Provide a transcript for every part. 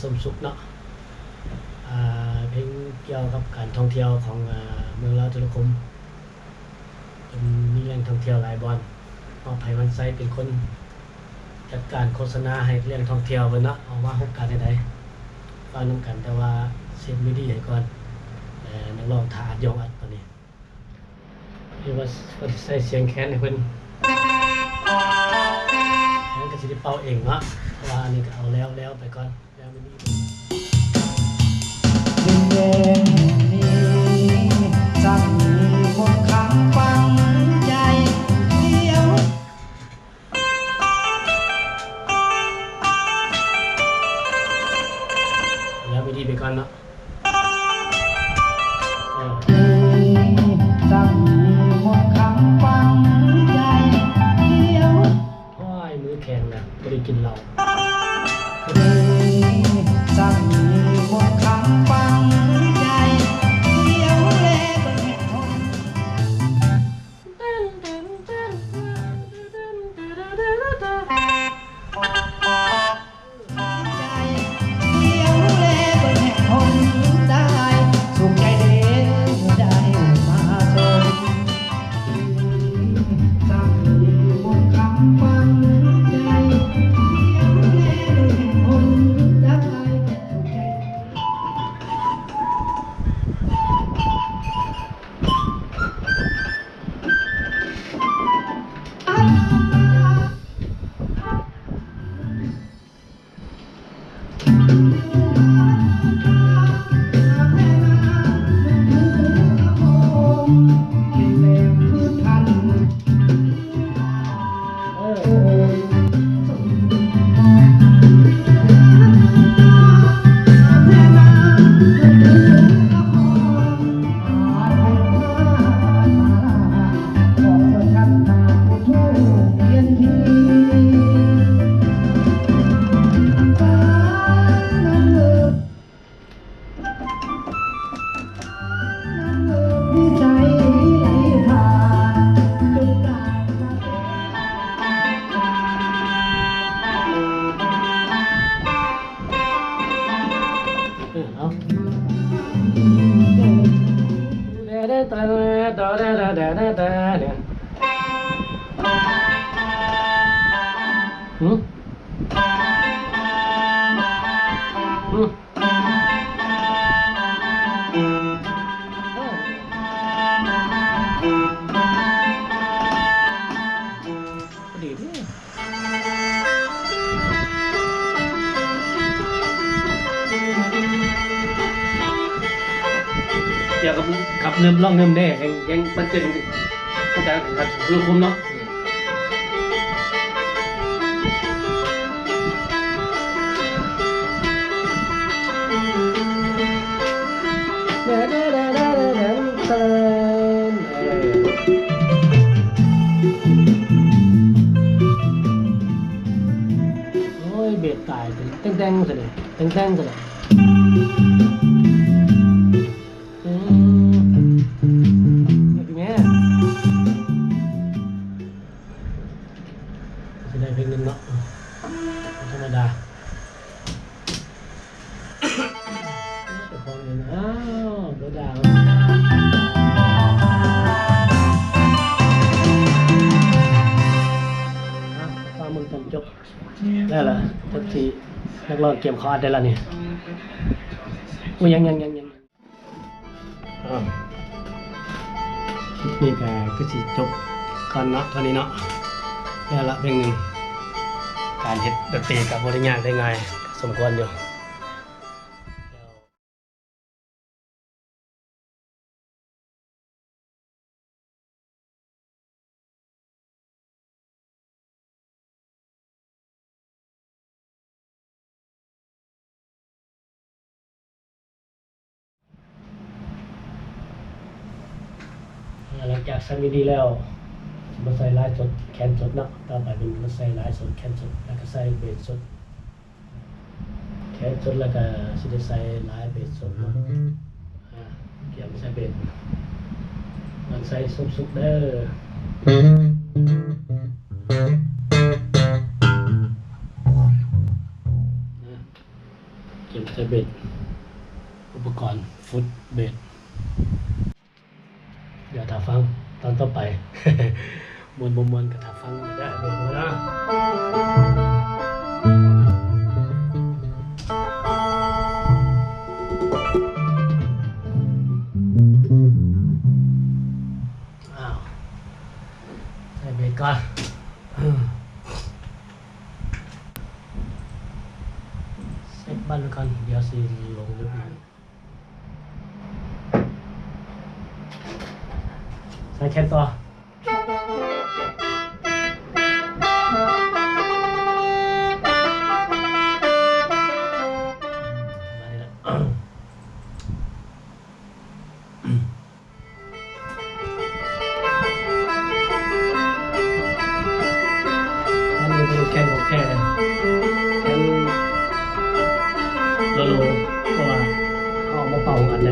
ສົມສຸກເນາະ ອາ ເພງກ່ຽວກັບການທ່ອງທ່ຽວຂອງ ອາ ເມືອງລາວທຸລະຄົມ ເປັນມີແຫຼ່ງທ່ອງທ່ຽວຫຼາຍບ່ອນ ມອບໃຫ້ວັນໄຊເປັນຄົນຈັດການໂຄສະນາໃຫ້ແຫຼ່ງທ່ອງທ່ຽວເພິ່ນເນາະ ອອກມາໂຄງການແນວໃດ ຟັງນຳກັນ ແຕ່ວ່າເຊັດມິດີໃຫ້ກ່ອນ ແລະ ນັກຮ້ອງຖ້າອັດ ຢອງອັດຕອນນີ້. ຫຼືວ່າເພິ່ນຊິໃສ່ສຽງແຄນໃຫ້ເພິ່ນ ແຄນກໍຊິໄດ້ເປົ່າເອງເນາະ ເພາະວ່າອັນນີ້ກໍເອົາແລ້ວໆໄປກ່ອນ ແລ້ວມື້ນີ້ເບິ່ງ ດິນແດນແຫ່ງນີ້ ຊ່າງມີມົນຄັງຝັງໃຈດຽວ. ແລ້ວວິທີໄປກ່ອນເນາະ ເອີ ໂອ້ຍ ມືແຂງແລ້ວ ບໍ່ໄດ້ກິນເຫຼົ້າ. ເອີ ເອົາ ຫື ຫື ພໍດີເດ. ກ່ຽວກັບ ກັບເລີ່ມ ລອງເລີ່ມແດ່ ແຮ່ງ ແຮ່ງມັນເປັນ ມັນຈະ ມັນຈະຄວບຄຸມເນາະ. ໂອ້ຍ ເບດຕາຍ ແຕ່ງໆຊະເດ ແຕ່ງໆຊະເດ. ອືມ ເຮັດແມ່ ຊິໄດ້ເພງໜຶ່ງເນາະ ບໍ່ທຳມະດາ. ເຈົ້າຂອງເງິນ ອ້າວ ບໍ່ດາວ ຟັງເບິ່ງຕອນຈົບ. ແລ້ວລະ ຈັກຊິນັກຮ້ອງກຽມເຂົ້າອັດໄດ້ລະນີ້. ໂອ້ຍ ຍັງ ຍັງ ຍັງ ຍັງ. ຄລິບນີ້ກໍຄືຊິຈົບກ່ອນເນາະ ເທົ່ານີ້ເນາະ. ແລ້ວລະເພງໜຶ່ງ ການເຮັດດົນຕີກໍບໍ່ໄດ້ຍາກໄດ້ງ່າຍ ສົມຄວນຢູ່. ຫຼັງຈາກໃສ່ມິດີແລ້ວ ຊິມາໃສ່ລາຍສົດ ແຄນສົດເນາະ. ຕໍ່ໄປເປັນມາໃສ່ລາຍສົດ ແຄນສົດ ແລ້ວກໍໃສ່ເບສສົດ. ແຄນສົດແລ້ວກະຊິໄດ້ໃສ່ລາຍເບສສົດເນາະ. ອາ ກຽມໃສ່ເບສ ມັນໃສ່ສຸກໆເດີ. ອາ ກຽມ ເບດ ອຸປະກອນຟຸດເບດ. ດຽວຖ້າຟັງຕອນຕໍ່ໄປ ມ່ວນບໍ່ມ່ວນກໍຖ້າຟັງເດີ ເບິ່ງເດີ. ອ້າວ ໃສ່ເບດກ່ອນ ເຊັກບັດໄວ້ກ່ອນ ດຽວຊິລົງເລິກ. ໃສ່ແຄນຕໍ່ ປະມານນີ້ແຫຼະ. ອັນນີ້ເປັນແຄນຂອງແທ້ເລີຍ ແຄນໂລໂລ ເພາະວ່າເຮົາເອົາມາເປົ່າອັນໃດ.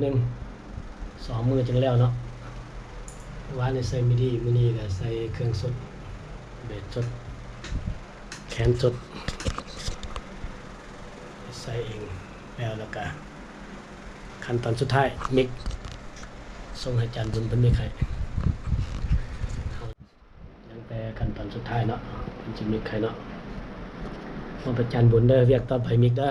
ໜຶ່ງ ສອງມື້ຈຶ່ງແລ້ວເນາະ. ວານນີ້ໃສ່ມິດີ ມື້ນີ້ກໍໃສ່ເຄື່ອງສົດ ເບດສົດ ແຄນສົດ ໃສ່ເອງແລ້ວ ແລ້ວກະຂັ້ນຕອນສຸດທ້າຍ ມິກ ສົ່ງໃຫ້ຈານບຸນເພິ່ນມິກໃຫ້. ຍັງແຕ່ຂັ້ນຕອນສຸດທ້າຍເນາະ ເພິ່ນຊິມິກໃຫ້ເນາະ. ມອບໃຫ້ຈານບຸນເດີ ວຽກຕໍ່ໄປມິກເດີ.